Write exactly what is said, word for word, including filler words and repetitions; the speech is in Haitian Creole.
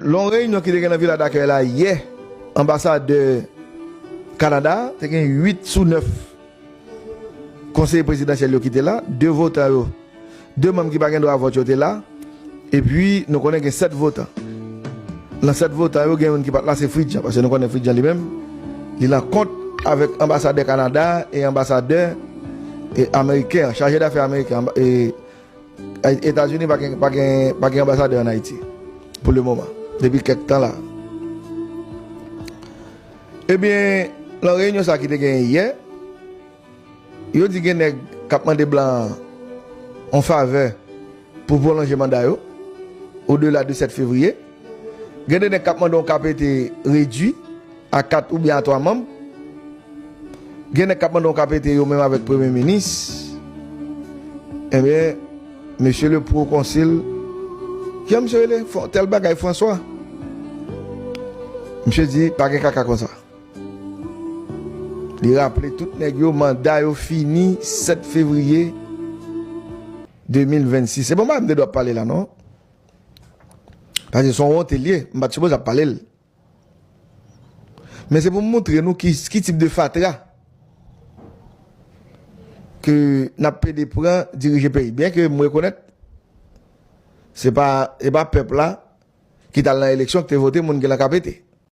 Lè yon reyinyon ki te gen nan Vila Dakèy la yè, anbasadè Kanada a, te gen uit sou nèf konseye prezidansyèl yo ki te la, de votan yo, de manm ki pa gen dwa vòt yo te la, epi nou konnen gen sèt votan. Nan sèt votan yo, gen youn ki pa t la, se Fritz Jean, paske nou konnen Fritz Jean li menm, li nan kont avèk anbasadè Kanada e anbasadè e ameriken an, chaje dafè ameriken an, e Etazini pa gen, pa gen, pa gen anbasadè ann Ayiti pou le moman, depi kèk tan la. Ebyen, nan reyinyon sa ki te genyen yè, yo di gen nèg k ap mande blan yon favè pou pwolonje manda yo odela de sèt fevriye. Gen de nèg k ap mande yon K P T redui a kat oubyen a twa manm. Gen nèg k ap mande yon K P T yo menm avèk premye minis. Ebyen, mesye le proconsul, kijan misye rele? Fran-, tèl bagay François. Misye di, pa gen kaka konsa. Li raple tout nèg yo, manda yo fini sèt fevriye de mil vennsis. Se bon, m pa m te dwe ap pale la, non. Paske se yon wonte l ye, m pa t sipoze ap pale l. Men se pou m montre nou ki, ki tip de fatra ke n ap pede pran dirije peyi. Byen ke m rekonèt, se pa, se pa pèp la ki t al nan eleksyon ki te vote moun ki nan K P T.